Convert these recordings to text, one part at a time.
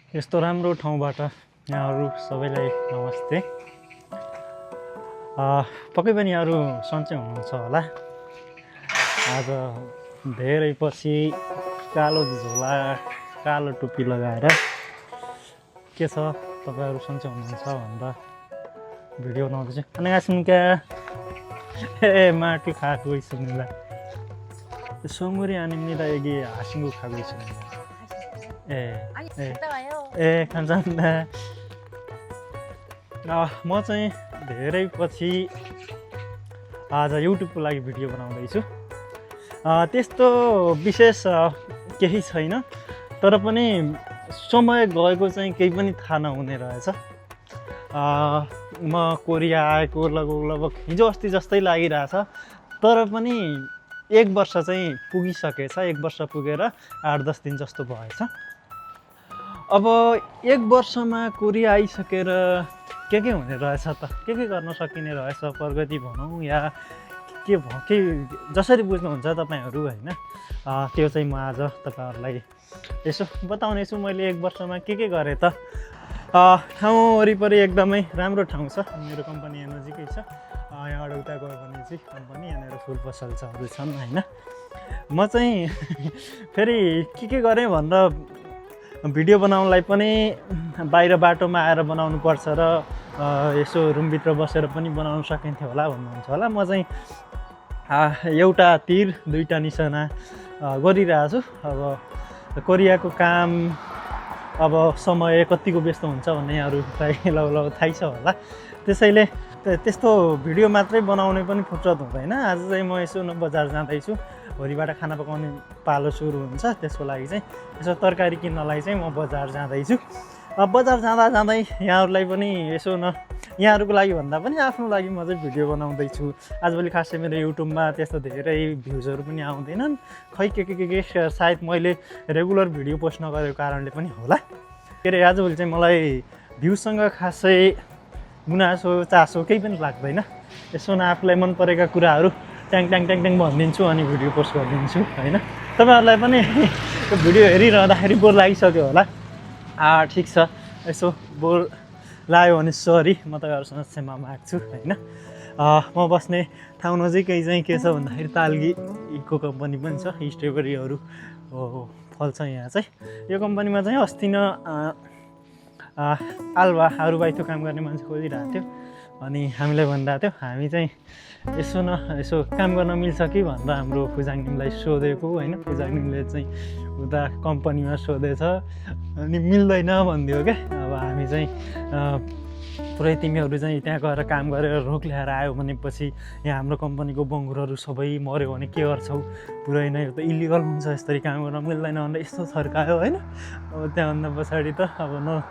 यस्तो राम्रो ठाउँबाट यहाँहरू सबैलाई नमस्ते। पक्कै पनि यहाँहरू सन्चै हुनुहुन्छ होला। आज धेरै पछि कालो झोला कालो टोपी लगाएर के छ तपाईँहरू सन्चै हुनुहुन्छ भनेर भिडियो बनाउँदैछु। 안녕하십니까? 마트 가고 있습니다. 선물이 아닙니다. 여기 아신국 가고 있습니다. 아니 예. 갔다 와요. 예, 감사합니다. म चाहिँ धेरै पछि आज युट्युबको लागि भिडियो बनाउँदैछु। त्यस्तो विशेष केही छैन, तर पनि समय गएको चाहिँ केही पनि थाहा नहुने रहेछ। म कोरिया आएको लगभग हिजो अस्ति जस्तै लागिरहेछ, तर पनि एक वर्ष चाहिँ पुगिसकेछ। एक वर्ष पुगेर 8-10 दिन जस्तो भएछ। अब एक वर्षमा कोरिया आइसकेर के हुने रहेछ त, के गर्न सकिने रहेछ, प्रगति भनौँ या के जसरी बुझ्नुहुन्छ तपाईँहरू होइन, त्यो चाहिँ म आज तपाईँहरूलाई यसो बताउने छु। मैले एक वर्षमा के गरेँ त। ठाउँ वरिपरि एकदमै राम्रो ठाउँ छ। मेरो कम्पनी यहाँ नजिकै छ। यहाँबाट उता गयो भने चाहिँ कम्पनी, यहाँनिर फुल पसलहरू छन् होइन। म चाहिँ फेरि के गरेँ भनेर भिडियो बनाउनलाई पनि बाहिर बाटोमा आएर बनाउनु पर्छ र यसो रुमभित्र बसेर पनि बनाउन सकिन्थ्यो होला भन्नुहुन्छ होला। म चाहिँ एउटा तीर दुईटा निशाना गरिरहेछु। अब कोरियाको काम अब समय कतिको व्यस्त हुन्छ भन्ने यहाँहरूलाई लगभग थाहै छ होला। त्यसैले त्यस्तो भिडियो मात्रै बनाउने पनि फुर्सद हुँदैन। आज चाहिँ म यसो बजार जाँदैछु, भोलिबाट खाना पकाउने पालो सुरु हुन्छ, त्यसको लागि चाहिँ यसो तरकारी किन्नलाई चाहिँ म बजार जाँदैछु। बजार जाँदै यहाँहरूलाई पनि यसो यहाँहरूको लागि भन्दा पनि आफ्नो लागि म चाहिँ भिडियो बनाउँदैछु। आजभोलि खासै मेरो युट्युबमा त्यस्तो धेरै भ्युजहरू पनि आउँदैनन्। खै के सायद मैले रेगुलर भिडियो पोस्ट नगरेको कारणले पनि होला। के अरे आजभोलि चाहिँ मलाई भ्युजसँग खासै गुनासो चासो केही पनि लाग्दैन। यसो आफूलाई मन परेका कुराहरू ट्याङ भनिदिन्छु अनि भिडियो पोस्ट गरिदिन्छु होइन। तपाईँहरूलाई पनि त्यो भिडियो हेरिरहँदाखेरि बोर लागिसक्यो होला। ठिक छ, यसो बोर लाग्यो भने सरी, म तपाईँहरूसँग क्षमा माग्छु होइन। म बस्ने ठाउँ नजिकै चाहिँ के छ भन्दाखेरि तालगीको कम्पनी पनि छ, स्ट्रबेरीहरू फल्छ यहाँ चाहिँ। यो कम्पनीमा चाहिँ अस्ति आलुवा आरुबाइथो काम गर्ने मान्छे खोजिरहेको थियो। अनि हामीलाई भनिरहेको थियो हामी चाहिँ यसो काम गर्न मिल्छ कि भनेर हाम्रो फुजाङनिमलाई सोधेको होइन। फुजाङनिमले चाहिँ उता कम्पनीमा सोधेछ अनि मिल्दैन भनिदियो क्या। अब हामी चाहिँ पुरै तिमीहरू चाहिँ त्यहाँ गएर काम गरेर रोक ल्याएर आयो भनेपछि यहाँ हाम्रो कम्पनीको बङ्गुरहरू सबै मऱ्यो भने के गर्छौ, पुरै नै यो त इलिगल हुन्छ, यसरी काम गर्न मिल्दैन भनेर यस्तो थर्कायो होइन। अब त्यहाँभन्दा पछाडि त अब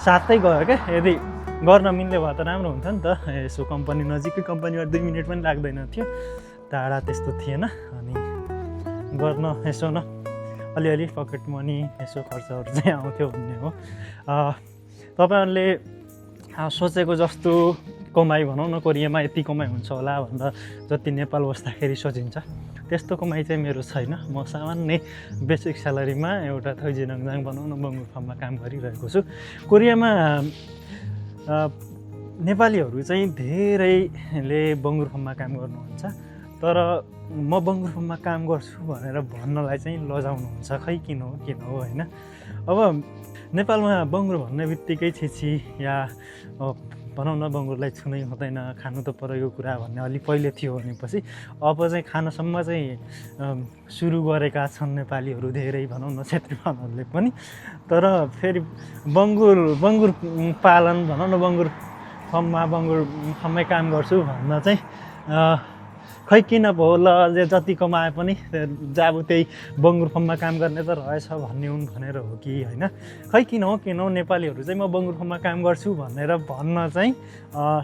साथै गयो क्या। यदि गर्न मिल्ने भए त राम्रो हुन्थ्यो नि त। यसो कम्पनी नजिकै, कम्पनीमा 2 मिनट पनि लाग्दैन थियो, टाढा त्यस्तो थिएन। अनि गर्न यसो अलिअलि पकेट मनी यसो खर्चहरू चाहिँ आउँथ्यो भन्ने हो। तपाईँहरूले सोचेको जस्तो कमाइ भनौँ न, कोरियामा यति कमाइ हुन्छ होला भनेर जति नेपाल बस्दाखेरि सोचिन्छ त्यस्तो कमाइ चाहिँ मेरो छैन। म सामान्य बेसिक स्यालेरीमा एउटा थैजिनङजाङ भनौँ न बङ्गुर फार्ममा काम गरिरहेको छु। कोरियामा नेपालीहरू चाहिँ धेरैले बङ्गुर फार्ममा काम गर्नुहुन्छ, तर म बङ्गुर फार्ममा काम गर्छु भनेर भन्नलाई चाहिँ लजाउनुहुन्छ। खै किन हो होइन। अब नेपालमा बङ्गुर भन्ने बित्तिकै छिछि या भनौँ न बङ्गुरलाई छुनै हुँदैन, खानु त परेको कुरा भन्ने अलिक पहिले थियो भनेपछि अब चाहिँ खानसम्म चाहिँ सुरु गरेका छन् नेपालीहरू धेरै, भनौँ न क्षेत्रीय बाहुनहरूले पनि। तर फेरि बङ्गुर पालन भनौँ न बङ्गुर फार्ममै काम गर्छु भन्न चाहिँ खै किन पो ल, जति कमाए पनि जाबु त्यही बङ्गुर फार्ममा काम गर्ने त रहेछ भन्ने हुन् भनेर हो कि होइन। खै किन हो नेपालीहरू चाहिँ म बङ्गुर फार्ममा काम गर्छु भनेर भन्न चाहिँ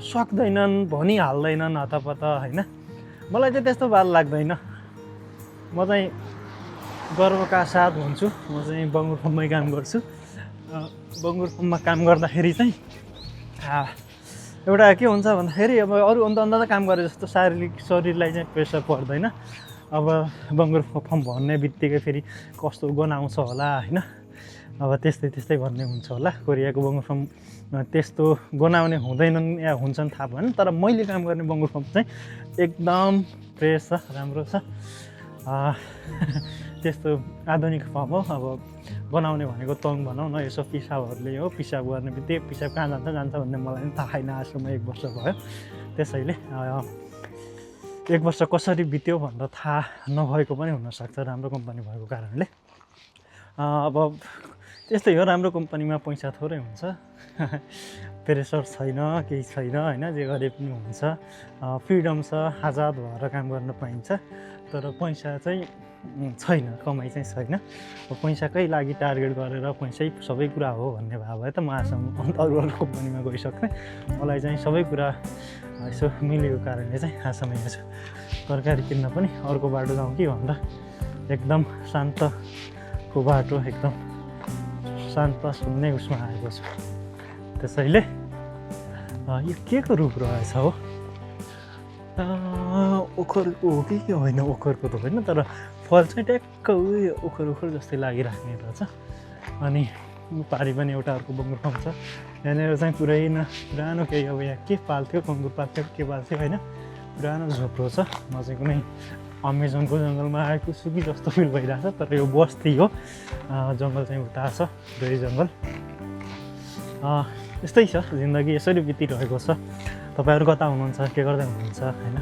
सक्दैनन्, भनिहाल्दैनन् हतपत होइन। मलाई चाहिँ त्यस्तो बाल लाग्दैन। म चाहिँ गर्वका साथ भन्छु म चाहिँ बङ्गुर फार्ममै काम गर्छु। बङ्गुर फार्ममा काम गर्दाखेरि चाहिँ एउटा के हुन्छ भन्दाखेरि अब अरू अन्त काम गरे जस्तो शरीरलाई चाहिँ प्रेसर पर्दैन। अब बङ्गुर फार्म भन्ने बित्तिकै फेरि कस्तो गनाउँछ होला होइन। अब त्यस्तै त्यस्तै भन्ने हुन्छ होला। कोरियाको बङ्गुर फार्म त्यस्तो गनाउने हुँदैनन् या हुन्छन् थाहा भएन, तर मैले काम गर्ने बङ्गुर फार्म चाहिँ एकदम फ्रेस छ, राम्रो छ। त्यस्तो आधुनिक फार्म हो। अब बनाउने भनेको तङ भनौँ न, यसो पिसाबहरूले हो, पिसाब गर्ने बित्तिकै पिसाब कहाँ जान्छ भन्ने मलाई पनि थाहा छैन। आजसम्म 1 वर्ष भयो, त्यसैले 1 वर्ष कसरी बित्यो भनेर थाहा नभएको पनि हुनसक्छ राम्रो कम्पनी भएको कारणले। अब त्यस्तै हो, राम्रो कम्पनीमा पैसा थोरै हुन्छ, प्रेसर छैन, केही छैन होइन, जे गरे पनि हुन्छ, फ्रिडम छ, आजाद भएर काम गर्न पाइन्छ। तर पैसा चाहिँ छैन, कमाइ चाहिँ छैन। पैसाकै लागि टार्गेट गरेर पैसै सबै कुरा हो भन्ने भाव भए त म आसाम अरू कम्पनीमा गइसक्थेँ। मलाई चाहिँ सबै कुरा यसो मिलेको कारणले चाहिँ आसाम आएको छु। तरकारी किन्न पनि अर्को बाटो जाउँ कि भनेर एकदम शान्तको बाटो, एकदम शान्त सुन्ने उसमा आएको छु। त्यसैले यो के को रुख रहेछ हो, ओखरको हो कि होइन, ओखरको त होइन, तर फल चाहिँ ट्याक्क उयो ओखर जस्तै लागिराख्ने रहेछ। अनि पारि पनि एउटा अर्को बङ्गुर फार्म छ। यहाँनिर चाहिँ पुरानो केही अब यहाँ के पाल्थ्यो, बङ्गुर पाल्थ्यो के पाल्थ्यो होइन, पुरानो झोप्रो छ। म चाहिँ कुनै अमेजनको जङ्गलमा आएको छु कि जस्तो फिल भइरहेछ, तर यो बस्ती हो, जङ्गल चाहिँ उता छ, धेरै जङ्गल। यस्तै छ जिन्दगी, यसरी बितिरहेको छ। तपाईँहरू कता हुनुहुन्छ, के गर्दै हुनुहुन्छ होइन,